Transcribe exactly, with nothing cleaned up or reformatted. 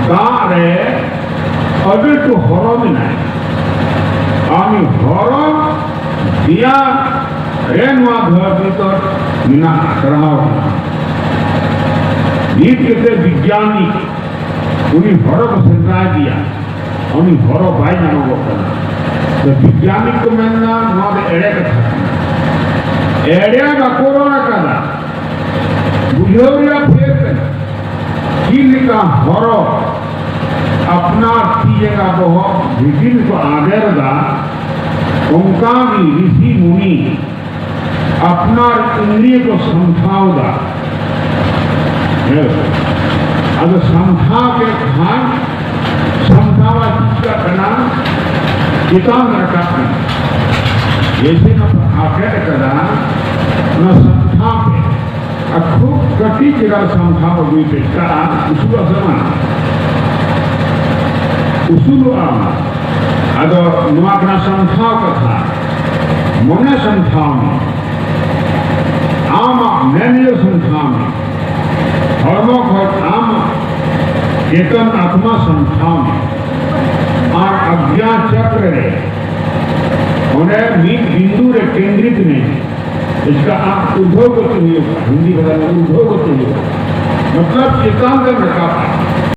ᱫᱟᱜ ᱨᱮ ᱟᱹᱰᱤ ᱞᱟᱹᱴᱩ ᱦᱚᱨᱚ ᱢᱮᱱᱟᱭᱟ᱾ ᱟᱨ ᱩᱱᱤ ᱦᱚᱨᱚ ᱫᱮᱭᱟ ᱨᱮ ᱱᱚᱣᱟ ᱫᱷᱟᱹᱨᱛᱤ ᱫᱚ ᱢᱮᱱᱟᱜ ᱴᱟᱲᱟᱣ ᱠᱟᱱᱟ᱾ ᱱᱤᱛ ᱠᱟᱛᱮ ᱵᱤᱜᱽᱭᱟᱱᱤᱠ ᱩᱱᱤ ᱦᱚᱨᱚ ᱠᱚ ᱥᱮᱸᱫᱽᱨᱟ ᱤᱫᱤᱭᱟ, ᱩᱱᱤ ᱦᱚᱨᱚ ᱵᱟᱭ ᱧᱟᱢᱚᱜᱚᱜ ᱠᱟᱱᱟ᱾ ᱛᱚ ᱵᱤᱜᱽᱭᱟᱱᱤᱠ ᱠᱚ ᱢᱮᱱᱟ ᱱᱚᱣᱟ ᱫᱚ ᱮᱲᱮ ᱠᱟᱛᱷᱟ ᱠᱟᱱᱟ᱾ ᱮᱲᱮ ᱵᱟᱠᱚ ᱨᱚᱲ ᱟᱠᱟᱫᱟ, ᱵᱩᱡᱷᱟᱹᱣ ᱨᱮᱭᱟᱜ ᱯᱷᱮᱨ ᱠᱟᱱᱟ᱾ ᱪᱮᱫ ᱞᱮᱠᱟ ᱦᱚᱨᱚ ᱟᱯᱱᱟᱨ ᱛᱤ ᱡᱟᱸᱜᱟ ᱵᱚᱦᱚᱜ ᱵᱷᱤᱛᱤᱨ ᱠᱚ ᱟᱫᱮᱨ ᱮᱫᱟ, ᱚᱱᱠᱟ ᱜᱮ ᱨᱤᱥᱤ ᱢᱩᱱᱤ ᱟᱯᱱᱟᱨ ᱤᱱᱫᱨᱤᱭᱚ ᱠᱚ ᱥᱟᱢᱴᱷᱟᱣ ᱮᱫᱟ᱾ ᱦᱮᱸ, ᱟᱫᱚ ᱥᱟᱢᱴᱷᱟᱣ ᱠᱮᱫ ᱠᱷᱟᱱ ᱥᱟᱢᱴᱷᱟᱣ ᱪᱤᱠᱟᱹᱜ ᱠᱟᱱᱟ? ᱪᱮᱛᱟᱱ ᱨᱟᱠᱟᱵ ᱠᱟᱱᱟ᱾ ᱡᱮᱭᱥᱮ ᱱᱚᱣᱟ ᱟᱴᱮᱫ ᱠᱟᱫᱟ, ᱚᱱᱟ ᱥᱟᱢᱴᱷᱟᱣ ᱯᱮ᱾ ᱟᱨ ᱠᱷᱩᱵ ᱠᱟᱹᱴᱤᱡ ᱡᱟᱭᱜᱟ ᱨᱮ ᱥᱟᱢᱴᱷᱟᱣ ᱟᱹᱜᱩᱭ ᱯᱮ, ᱪᱤᱠᱟᱹᱜᱼᱟ? ᱩᱥᱩᱞᱚᱜᱼᱟ ᱥᱮ ᱵᱟᱝ? ᱩᱥᱩᱞᱚᱜᱼᱟ᱾ ᱟᱫᱚ ᱱᱚᱣᱟ ᱠᱟᱱᱟ ᱥᱟᱢᱴᱷᱟᱣ ᱠᱟᱛᱷᱟ᱾ ᱢᱚᱱᱮ ᱥᱟᱢᱴᱷᱟᱣ ᱢᱮ, ᱟᱢᱟᱜ ᱢᱮᱱ ᱤᱭᱟᱹ ᱥᱟᱢᱴᱷᱟᱣ ᱢᱮ, ᱦᱚᱲᱢᱚ ᱠᱷᱚᱱ ᱟᱢ ᱪᱮᱛᱚᱱ ᱟᱛᱢᱟ ᱥᱟᱢᱴᱷᱟᱣ ᱢᱮ, ᱟᱨ ᱟᱜᱽᱧᱟ ᱪᱚᱠᱨᱚ ᱨᱮ ᱚᱸᱰᱮ ᱢᱤᱫ ᱵᱤᱱᱫᱩ ᱨᱮ ᱠᱮᱱᱫᱨᱤᱛ ᱢᱮ᱾ ᱤᱥᱠᱟ ᱟᱨᱛᱷ ᱩᱨᱫᱷᱚᱜᱚᱛᱤ ᱦᱩᱭᱩᱜᱼᱟ, ᱦᱤᱱᱫᱤ ᱵᱷᱟᱥᱟ ᱢᱮ ᱩᱨᱫᱷᱚᱜᱚᱛᱤ ᱦᱩᱭᱩᱜᱼᱟ, ᱢᱚᱛᱞᱚᱵ ᱪᱮᱛᱟᱱ ᱨᱮᱢ ᱨᱟᱠᱟᱵᱼᱟ᱾